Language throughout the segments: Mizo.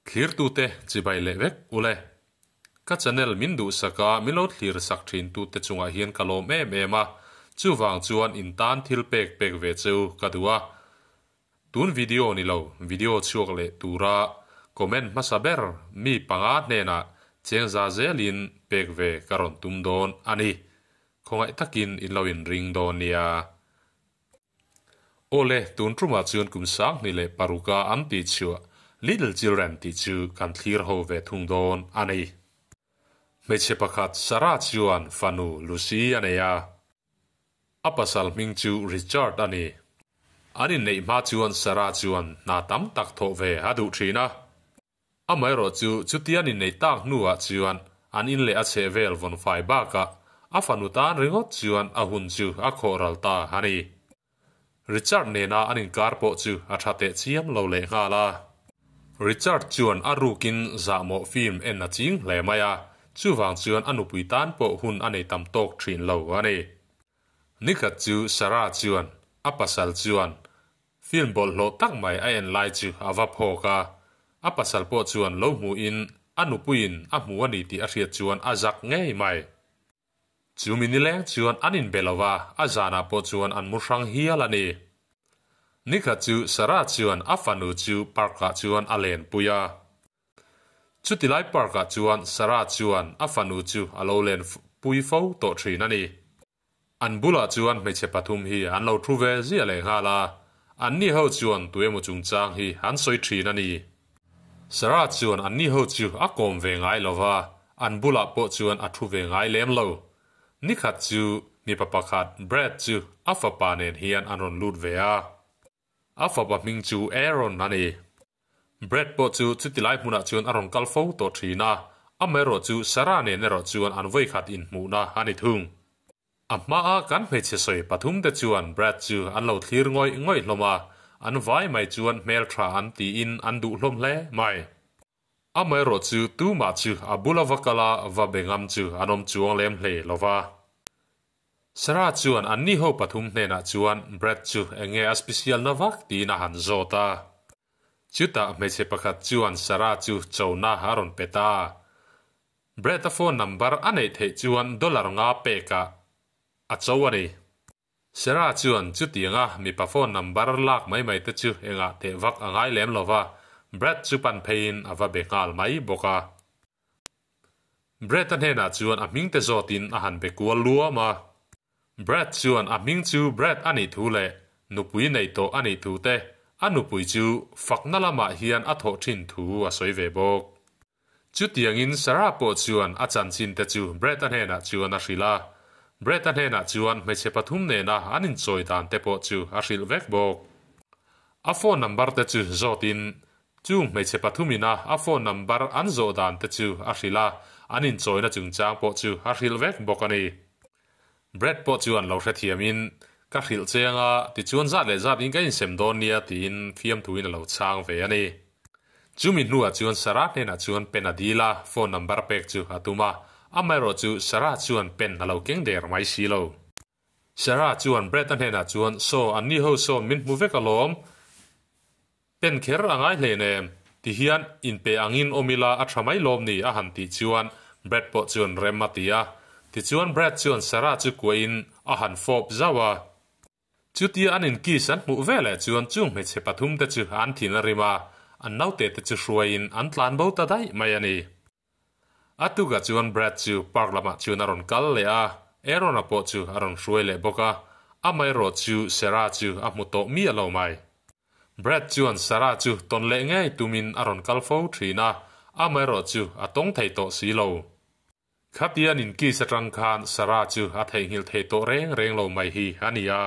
Thlirtute chibai leh vek ule. Ka channel min duhsak a, min lo thlir sak thin tute chungah hian ka lawm em em a, chuvang chuan in tan thil pek pek ve cheu ka duh a. Tun video ni lo, video chhuak leh tura comment hmasa ber mi panga hnenah chengza zelin pek ve ka rawn tum dawn a ni. Khawngaih takin in lo inring dawn nia. Awle, tun tumah chuan kum 2006 a an tih chhuah Little Children tih chu kan thlir ho ve thung dawn a ni. Hmeichhe pakhat Sarah chuan fanu Lucy a nei a. A pasal hming chu Richard a ni. An inneih hma chuan Sarah chuan hna tam tak thawh ve a duh thin a. Amaherawh chu chutia an inneih tak hnuah chuan an in leh a chheh vel vawn fai bakah a fanu tan ringawt chuan a hun chu a khawh ral ta a ni. Richard nena an inkar pawh chu a tha teh chiam lo leh nghal a. Richard chuan a rukin zahmawh film en a ching hle mai a, chuvang chuan a nupui tan pawh hun a nei tam tawk thin lo a ni. Nikhat chu Sarah chuan a pasal chuan Film bawlhhlawh tak mai a en lai chu a va phawk a, a pasal pawh chuan lo hmuhin a nupuiin a hmu a ni tih a hriat chuan a zak ngei mai. Chu mi nileng chuan an inbe lo va, a zanah pawh chuan an mu hrang hial a ni. Nikhat chu Sarah chuan a fanu chu park-ah chuan a lenpui a. Chuti lai park-ah chuan Sarah chuan a fanu chu a lo lenpui fo tawh thin a ni. An bulah chuan hmeichhe pathum hi an lo thu ve ziah leh nghal a, anni ho chuan tuemaw chungchang hi an sawi thin a ni. Sarah chuan anni ho chu a kawm ve ngai lo va, an bulah pawh chuan a thu ve ngai lem lo. Nikhat chu mipa pakhat Brad chu a fapa nen hian an rawn lut ve a. A fapa hming chu Aaron a ni. Brad pawh chu chuti lai hmunah chuan a rawn kal fo tawh thin a, amaherawh chu Sarah nen erawh chuan an vawikhat inhmuhna a ni thung. A hmaa kan hmeichhe sawi pathum te chuan Brad chu an lo thlir ngawih ngawih hlawm a, an vai mai chuan hmeltha an tiin an duh hlawm hle mai. Amaherawh chu tumah chu a bula va kala va be ngam chu an awm chuang lem hlei lo va. Sarah chuan anni ho pathum hnenah chuan Brad chu eng nge a special na vak tiin a han zawt a. Chutah hmeichhe pakhat chuan Sarah chu chona a rawn pe ta. Brad-a phone number a neih theih chuan dollar nga pekah a cho a ni. Sarah chuan chutianga mipa phone number lak mai mai te chu engah teh vak a ngai lem lo va, Brad chu pan pheiin a va be nghal mai bawk a. Brad-a hnenah chuan a hming te zawtin a han be kual luam a. Brad chuan a hming chu Brad a nih thu leh nupui nei tawh a nih thu te, a nupui chu fakna lamah hian a thawh thin thu a sawi ve bawk. Chutiangin Sarah pawh chuan a chanchin te chu Brad-a hnenah chuan a hrilh a. Brad-a hnenah chuan hmeichhe pathum nena an inchawi dan te pawh chu a hrilh vek bawk. A phone number te chu zawtin Chung hmeichhe pathumina a phone number an zawh dan te chu a hrilh a, an inchawina chungchang pawh chu a hrilh vek bawk a ni. Brad pawh chuan lo hrethiamin, Ka hrilh cheng a, tichuan zat leh zat in ka insem dawn nia tiin fiamthuin a lo chhang ve a ni. Chumi hnuah chuan Sarah hnenah chuan pen a dil a, phone number pek chu a tum a, amaherawh chu Sarah chuan pen a lo keng der mai si lo. Sarah chuan Brad-a hnenah chuan, Saw, anni ho sawn min hmu vek alawm. Pen kher a ngai hlein em? Ti hian inpe angin awm ila a tha mai lawm ni a han tih chuan Brad pawh chuan rem a ti a. Tichuan Brad chuan Sarah chu kuahin a han fawp zauh a. Chutia an inkiss an hmuh veleh chuan chung hmeichhe pathum te chu an thin a rim a, an naute te chu hruaiin an tlan bo ta daih mai a ni. A tukah chuan Brad chu park lamah chuan a rawn kal leh a, Aaron-a pawh chu a rawn hruai leh bawk a, amaherawh chu Sarah chu a hmu tawh miah lo mai. Brad chuan Sarah chu tawn leh ngei tumin a rawn kal fo thin a, amaherawh chu a tawng thei tawh si lo. Khatian inkiss atang khan Sarah chu a theihnghilh thei tawh reng reng lo mai hi a ni a.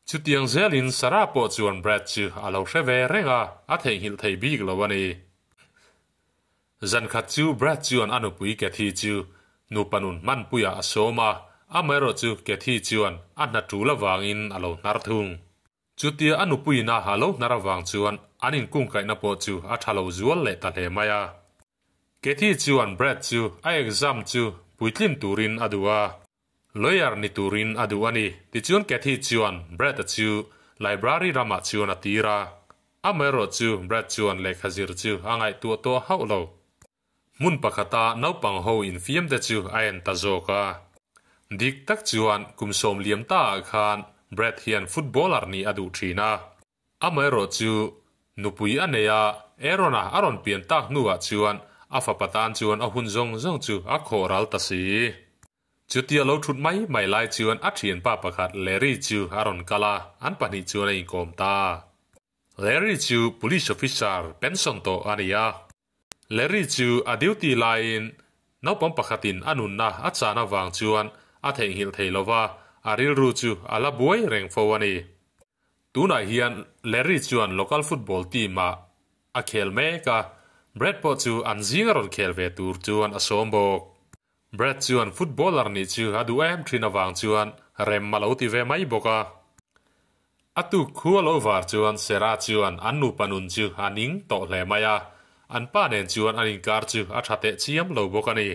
Chutiang zelin Sarah pawh chuan Brad chu a lo hre ve reng a, a theihnghilh thei bik lo a ni. Zan khat chu Brad chuan a nupui Kathy chu nupa nun hmanpuiah a sawm a, amaherawh chu Kathy chuan a hna tul avangin a lo hnar thung. Chutia a nupuiin a a lo hnar avang chuan an inkungkaihna pawh chu a tha lo zual leh ta hle mai a. Kathy chuan Brad chu a exam chu puitlin turin a duh a. Lawyer ni turin a duh a ni. Tichuan Kathy chuan Brad-a chu library ramah chuan a tir a. Amaherawhchu Brad chuan lehkha zir chu a ngaihtuah tawh hauh lo. Hmun pakhata naupang ho infiam te chu a en ta zawk a. Dik tak chuan kum sawm liam ta ah khan Brad hian footballer nih a duh thin a. Amaherawhchu nupui a nei a, Aaron-a a rawn pian tak hnuah chuan a fapa tan chuan a hun zawng zawng chu a khawh ral ta si. Chutia lo thut mai mai lai chuan a thianpa pakhat Larry chu a rawn kal a, an pahnih chuan a inkawm ta. Larry chu police officer pension tawh a ni a. Larry chu a duty laiin naupang pakhatin a nunna a chan avang chuan a theihnghilh thei lo va, a rilru chu a la buai reng fo a ni. Tunah hian Larry chuan local football team-ah a khel mek a, Brad pawh chu an zinga rawn khel ve tur chuan a sawm bawk. Brad chuan footballer nih chu a duh em thin avang chuan rem a lo ti ve mai bawk a. A tuk khu a lo var chuan Sarah chuan an nupa nun chu a ning tawh hle mai a, an pa nen chuan an inkar chu a tha teh chiam lo bawk a ni.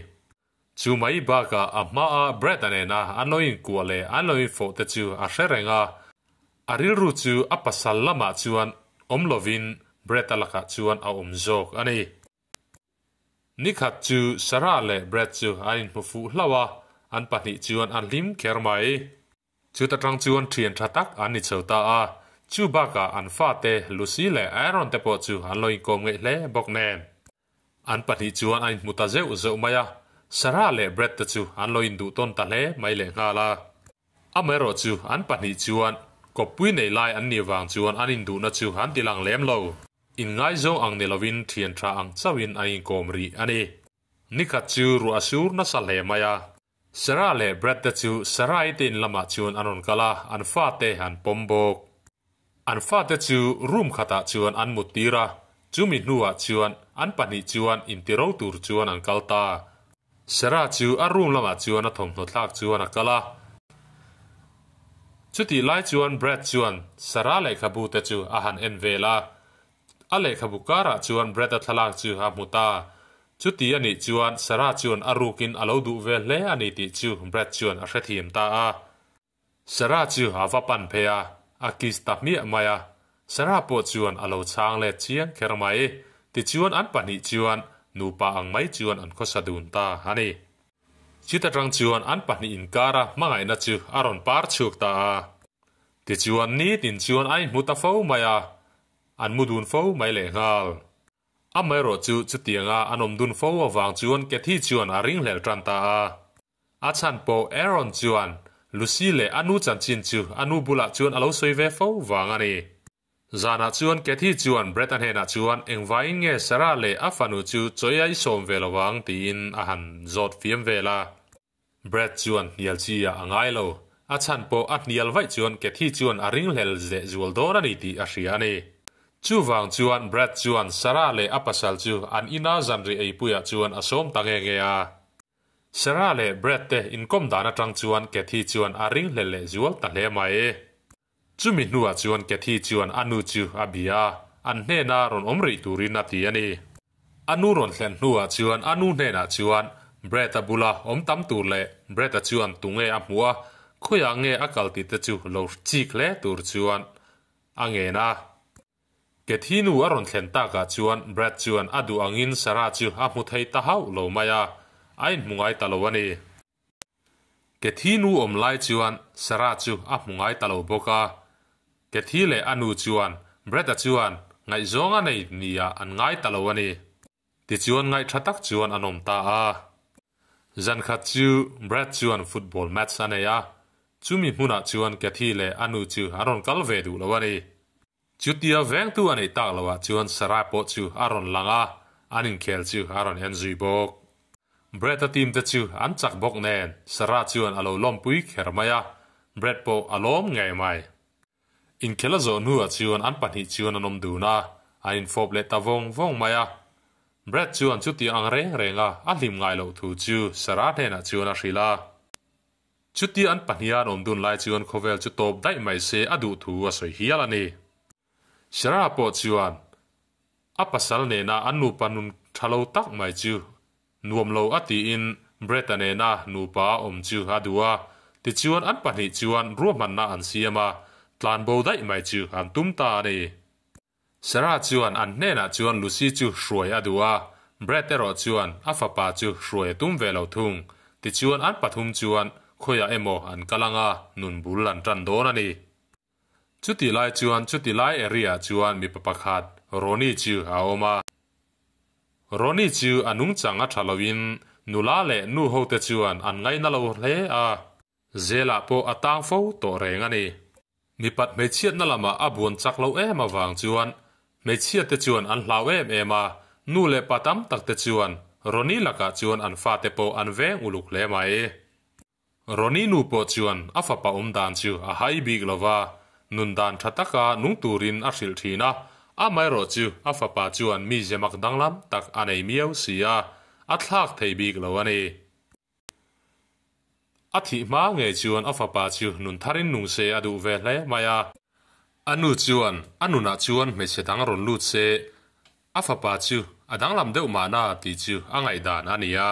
Chu mai bakah a hmaa Brad-a nena an lo inkuah leh an lo infawh te chu a hre reng a, a rilru chu a pasal lamah chuan awm lovin Brad-a lakah chuan a awm zawk a ni. Nikhat chu Sarah leh Brad chu an inhmu fuh hlauh a, an pahnih chuan an hlim kher mai. Chuta tang chuan thian tha tak an ni chho ta a, chu bakah an fate Lucy leh Aaron te pawh chu an lo inkawm ngeih hle bawk nen. An pahnih chuan an inhmu ta zeuh zeuh mai a, Sarah leh Brad te chu an lo induh tawn ta hle mai lehnghal a. Amaherawh chu an pahnih chuan kawppui nei lai an nih vang chuan an induhna chu an ti lang lem lo. Inngaizawng ang ni lovin thian tha ang chauhin an inkawm rih a ni. Nikhat chu ruah a sur nasa hle mai a. Sarah leh Brad te chu Sarai te in lamah chuan an rawn kal a, an fate an pawm bawk. An fate chu room khatah chuan an mut tir a, chumi hnuah chuan an pahnih chuan intiro tur chuan an kal ta. Sarah chu a room lamah chuan a thawmhnaw thlak chuan a kal a. Chutih lai chuan Brad chuan Sarah lehkhabu te chu a han en vel a. A lehkhabu karah chuan Brad-a thlalak chu a hmu ta. Chuti a nih chuan Sarah chuan a rukin a lo duh ve hle a ni tih chu Brad chuan a hrethiam ta a. Sarah chu a va pan phei a, a kiss ta hmiah mai a. Sarah pawh chuan a lo chhang let chiang kher mai. Tichuan an pahnih chuan nupa ang mai chuan an khawsa dun ta a ni. Chuta tang chuan an pahnih inkara hmangaihna chu a rawn par chhuak ta a. Tichuan nitin chuan a inhmu ta fo mai a, an mu dun fo mai lehnghal. Amaherawh chu chutianga an awm dun fo avang chuan Cathy chuan a ringhlel tan ta a. A chhan pawh Aaron chuan Lucy leh a nu chanchin chu a nu bulah chuan a lo sawi ve fo vang a ni. Zanah chuan Cathy chuan Brett-a hnenah chuan engvaiin nge Sarah leh a fanu chu chawi a i sawm ve lo vang tiin a han zawt fiam vel a. Brett chuan hnial chi ah a ngai lo. A chhan pawh a hnial vaih chuan Cathy chuan a ringhlel zeh zual dawn a ni tih a hria a ni. Chuvang chuan Brett chuan Sarah leh a pasal chu an ina zanri eipuiah chuan a sawm ta nge nge a. Sarah leh Brad te inkawm dan atang chuan Cathy chuan a ringhlel leh zual ta hle mai. Chumi hnuah chuan Cathy chuan a nu chu a bia a, an hnena rawn awm rih turin a ti a ni. A nu rawn thlen hnuah chuan a nu hnenah chuan Brad-a bula awm tam tur leh Brad-a chuan tunge a hmuh a, khawiah nge a kal tih te chu lo chik hle tur chuan a ngen a. Cathy nu a rawn thlen takah chuan Brad chuan a duh angin Sarah chu a hmu thei ta hauh lo mai a, a inhmu ngai ta lo a ni. Cathy nu awm lai chuan Sarah chu a hmu ngai ta lo bawk a. Cathy leh a nu chuan Brad-a chuan ngaihzawng a nei nia an ngai ta lo a ni. Tichuan ngaih tha tak chuan an awm ta a. Zan khat chu Brad chuan football match a nei a, chumi hmunah chuan Cathy leh a nu chu an rawn kal ve duh lo a ni. Chutia vengtu a neih tak loah chuan Sarah pawh chu a rawn lang a, an inkhel chu a rawn en zui bawk. Brad-a team te chu an chak bawk nen Sarah chuan a lo lawmpui kher mai a, Brad pawh a lawm ngei mai. Inkhel a zawh hnuah chuan an pahnih chuan an awm dun a, an infawp leh ta vawng vawng mai a. Brad chuan chuti ang reng renga a hlim ngai loh thu chu Sarah hnenah chuan a hrilh a. Chutia an pahniha an awm dun lai chuan khawvel chu tawp daih mai se a duh thu a sawi hial a ni. Sarah pawh chuan a pasal nena an nupa nun tha lo tak mai chu nuam lo a tiin Brett-a nena nupa a awm chu a duh a, tichuan an pahnih chuan ruahmanna an siam a, tlanbo daih mai chu an tum ta a ni. Sarah chuan an hnenah chuan Lucy chu hruai a duh a, Brad erawh chuan a fapa chu hruai a tum ve lo thung. Tichuan an pathum chuan khawiah emaw an kal ang a, nun bul an tan dawn a ni. Chuti lai chuan chuti lai area chuan mipa pakhat Ronnie chu a awm a. Ronnie chu a nungchang a tha loin nula leh nu hote chuan an ngaina lo hle a. Zelah pawh a tang fo tawh reng a ni. Mipat hmeichhiatna lamah a buan chak lo em avang chuan hmeichhiate chuan an hlau em em a, nu leh pa tam tak te chuan Ronnie lakah chuan an fate pawh an veng uluk hle mai. Ronnie nu pawh chuan a fapa awm dan chu a hai bik lo va, nun dan tha taka nung turin a hrilh thin a, amaherawh chu a fapa chuan mi zemak danglam tak a nei miau si a, a thlak thei bik lo a ni. A thih hma ngei chuan a fapa chu nun tharin nung se a duh ve hle mai a. A nu chuan a nunah chuan hmeichhe dang rawn lut se, a fapa chu a danglam deuh mahna tih chu a ngaihdan a ni a.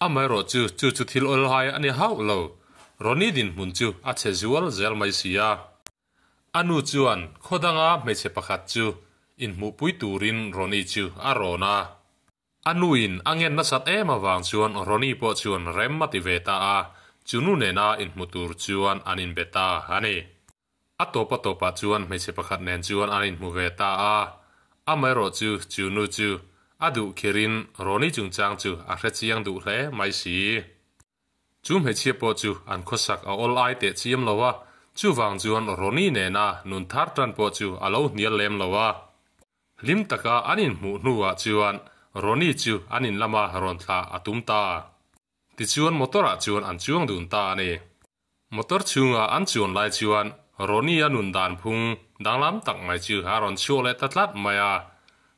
Amaherawh chu chu chu thil awlhai a ni hauh lo, Ronnie dinhmun chu a chhe zual zel mai si a. A nu chuan khaw danga hmeichhe pakhat chu inhmuhpui turin Ronnie chu a rawn a. A nuin a ngen nasat em avang chuan Ronnie pawh chuan rem a ti ve ta a, chu nu nena inhmu tur chuan an inbe ta a ni. A tawp a tawpah chuan hmeichhe pakhat nen chuan an inhmu ve ta a, amaherawh chu chu nu chu a duh khirin Ronnie chungchang chu a hre chiang duh hle mai si. Chu hmeichhia pawh chu an khawsak a awl ai teh chiam lo a, chuvang chuan Ronnie nena nun thar tan pawh chu a lo hnial lem lo a. Hlim taka an inhmuh hnuah chuan Ronnie chu an in lama rawn thlah a tum ta. Tichuan motor ah chuan an chuang dun ta a ni. Motor chhunga an chuan lai chuan Ronnie a nun dan phung danglam tak mai chu a rawn chhuak leh ta tlat mai a,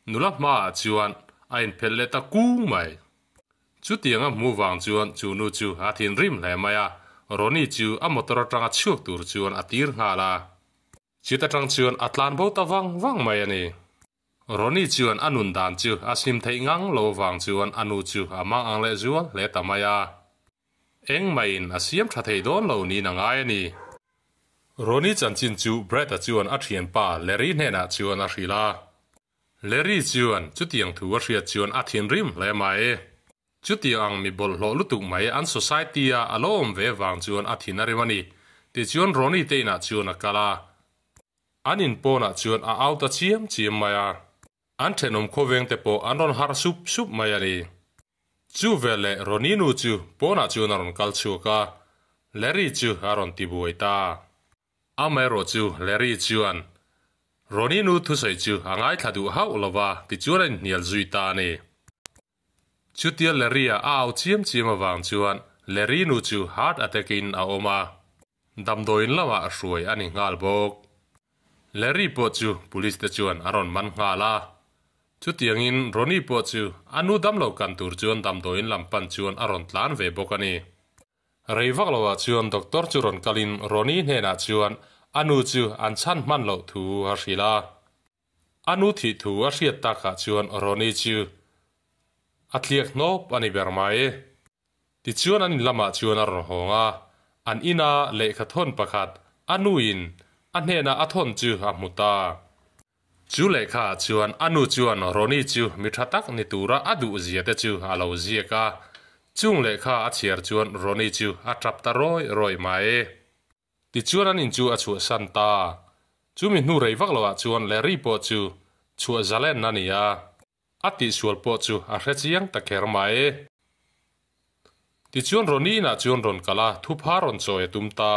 nula hmaah chuan a inphelh leh ta kung mai. Chutiang a hmuh vang chuan chu nu chu a thinrim hle mai a, Ronnie chu a motor atanga chhuak tur chuan a tir nghal a. Chit atang chuan a tlan bo ta vang vang mai a ni. Ronnie chuan a nun dan chu a sim theih ngang lo vang chuan a nu chu a mang ang leh zual hle ta mai a. Engmahin a siam tha thei dawn lo niin a ngai a ni. Ronnie chanchin chu Brad-a chuan a thianpa Larry hnenah chuan a hrilh a. Larry chuan chutiang thu a hriat chuan a thinrim hle mai. Chutiang ang mi bawlhhlawh lutuk mai an society-a a lo awm ve vang chuan a thin a rim a ni. Tichuan Ronnie te inah chuan a kal a. An in pawnah chuan a au ta chiam chiam mai a. An thenawm khawveng te pawh an rawn harh sup sup mai a ni. Chu veleh Ronnie nu chu pawnah chuan a rawn kal chhuak a, Larry chu a rawn ti buai ta. Amaherawh chu Larry chuan Ronnie nu thusawi chu a ngaithla duh hauh lo va, tichuan a inhnial zui ta a ni. Chutia Larry-a a au chiam chiam avang chuan Larry nu chu heart attack in a awm a, damdawiin lamah hruai a ni nghal bawk. Larry pawh chu police te chuan a rawn man nghal a. Chutiangin Ronnie pawh chu a nu damlo kan tur chuan damdawiin lam pan chuan a rawn tlan ve bawk a ni. Rei vak loah chuan doctor chu rawn kalin Ronnie hnenah chuan a nu chu an chhan hman loh thu a hrilh a. A nu thih thu a hriat takah chuan Ronnie chu a tliak hnawp a ni ber mai. Tichuan an in lamah chuan a rawn hawng a, an ina lehkha thawn pakhat a nuin a hnena a thawn chu a hmu ta. Chu lehkhaah chuan a nu chuan Ronnie chu mi tha tak ni tura a duh zia te chu a lo ziak a, chung lehkha a chhiar chuan Ronnie chu a tap ta rawih rawih mai. Tichuan an in chu a chhuahsan ta. Chumi hnu rei vak loah chuan Larry pawh chu chhuah zalen a ni a, a tihsual pawh chu a hre chiang ta kher mai. Tichuan Ronnie inah chuan rawn kal a, thupha rawn chawi a tum ta.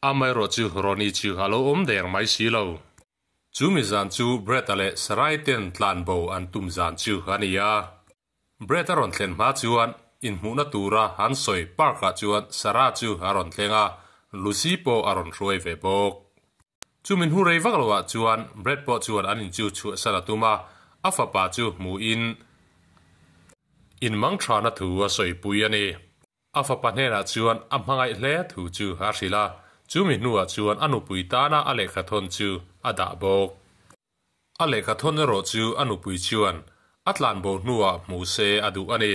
Amaherawh chu Ronnie chu a lo awm der mai si lo. Chumi zan chu Brett-a leh Sarai ten tlanbo an tum zan chu a ni a. Brett a rawn thlen hma chuan inhmuhna tura an sawi park ah chuan Sarah chu a rawn thleng a, Lucy pawh a rawn hruai ve bawk. Chumi hnu rei vak loah chuan Brett pawh chuan an in chu chhuahsan a tum a, a fapa chu hmuhin inmangthana thu a sawipui a ni. A fapa hnenah chuan a hmangaih hle thu chu a hrilh a, chumi hnuah chuan a nupui tana a lehkhathawn chu a dah bawk. A lehkhathawn erawh chu a nupui chuan a tlanbo hnuah hmu se a duh a ni.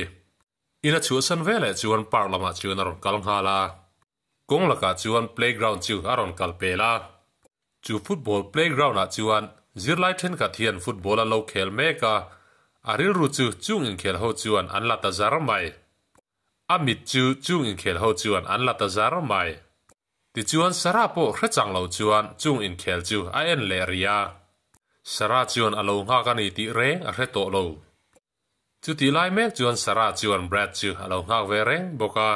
In a chhuahsan veleh chuan park lamah chuan a rawn kal nghal a. Kawng lakah chuan playground chu a rawn kal pel a. Chu football playground ah chuan Zirlai thenkhat hian football an lo khel mek a, a rilru chu chung inkhel ho chuan an la ta zar mai. A mit chu chung inkhel ho chuan an la ta zar mai. Tichuan Sarah pawh hre chang lo chuan chung inkhel chu a en leh rih a. Sarah chuan a lo nghak a ni tih reng a hre tawh lo. Chutih lai mek chuan Sarah chuan Brad chu a lo nghak ve reng bawk a.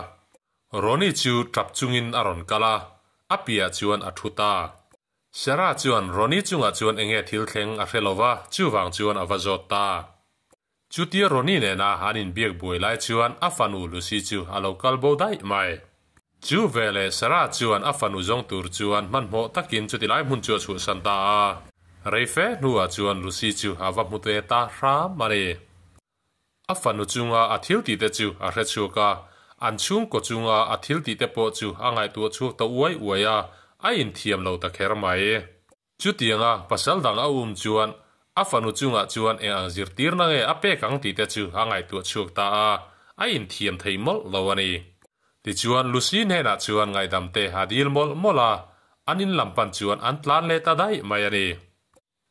Ronnie chu tap chungin a rawn kal a, a piah chuan a thu ta. Sarah chuan Ronnie chungah chuan enge thil thleng a hre lo va, chuvang chuan a va zawt ta. Chutia Ronnie nena an inbiak buai lai chuan a fanu Lucy chu a lo kal bo daih mai. Chu veleh Sarah chuan a fanu zawng tur chuan hmanhmawh takin chuti lai hmun chu a chhuahsan ta a. Rei fe hnuah chuan Lucy chu a va hmu te ta hram a ni. A fanu chunga a thil tih te chu a hre chhuak a, an chhungkaw chunga a thil tih te pawh chu a ngaihtuah chhuak ta uai uai a, a inthiam lo ta kher mai. Chutianga pasal dang a um chuan a fanu chungah chuan eng ang zirtirna nge a pek ang tih te chu a ngaihtuah chhuak ta a, a inthiam thei mawlh lo a ni. Tichuan Lucy hnenah chuan ngaihdam te a dil mawlh mawlh a, an in lam pan chuan an tlan leh ta daih mai a ni.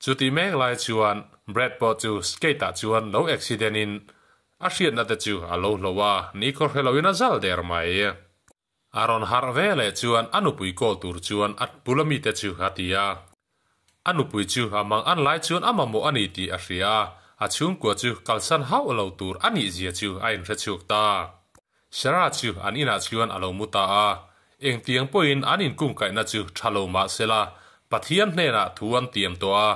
Chutih mek lai chuan Brad pawh chu skate ah chuan lo accident in a hriatna te chu a lo hlo a, nikhaw hre loin a zal der mai. A rawn harh ve leh chuan a nupui call tur chuan a bula mite chu a ti a. A nupui chu a mang an lai chuan a mamawh a ni tih a hria a, a chhungkua chu kalsan hauh lo tur a nih zia chu a inhre chhuak ta. Sarah chu an inah chuan a lo mu ta a, engtiang pawhin an inkungkaihna chu tha lo mah sela, Pathian hnenah thu an tiam tawh a,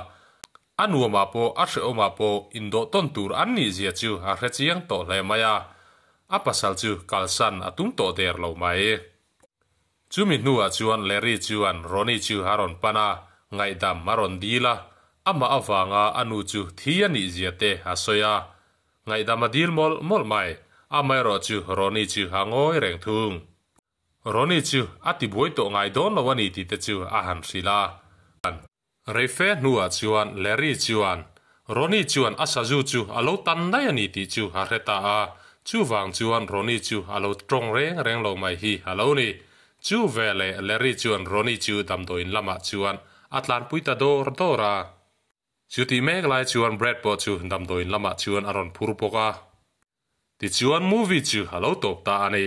a nuamah pawh a hrehawmah pawh indawh tawn tur an nih zia chu a hre chiang tawh hle mai a, a pasal chu kalsan a tum tawh der lo mai. Chumi hnuah chuan Larry chuan Ronnie chu a rawn pan a, ngaihdam a rawn dil a, amah avanga a nu chu thi a nih zia te a sawi a, Ngaihdam a dil mawlh mawlh mai, amaherawh chu Ronnie chu a ngawi reng thung. Ronnie chu a ti buai tawh ngai dawn lo a ni tih te chu a han hrilh a. Reife hnuah chuan Larry chuan Ronnie chuan a sazu chu a lo tan daih a ni tih chu a hre ta a, chuvang chuan Ronnie chu a lo tawng reng reng lo mai hi a lo ni. Chu veleh Larry chuan Ronnie chu damdawiin lamah chuan a tlanpui ta dawr dawr a. Chutih mek lai chuan Brad pawh chu damdawiin lamah chuan a rawn phur bawk a. Tichuan movie chu a lo tawp ta a ni.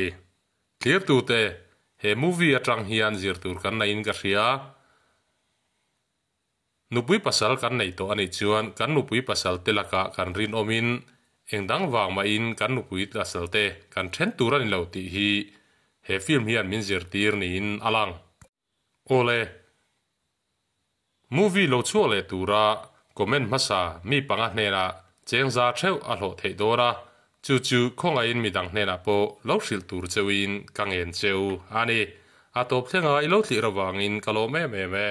Thlirtute, he movie atang hian zir tur kan neiin ka hria. Nupui pasal kan nei tawh a nih chuan kan nupui pasal te lakah kan rinawmin eng dang vang mahin kan nupui pasal te kan then tur a ni lo tih hi he film hian min zirtir niin a lang. Awle. Movie lo chhuak leh tura comment hmasa mi panga hnenah chengza theuh a hlawh theih dawn a, chu chu khawngaihin midang hnenah pawh lo hrilh tur cheuhin ka ngen cheu a ni. A tawp thlenga i lo thlir avangin ka lawm em em e.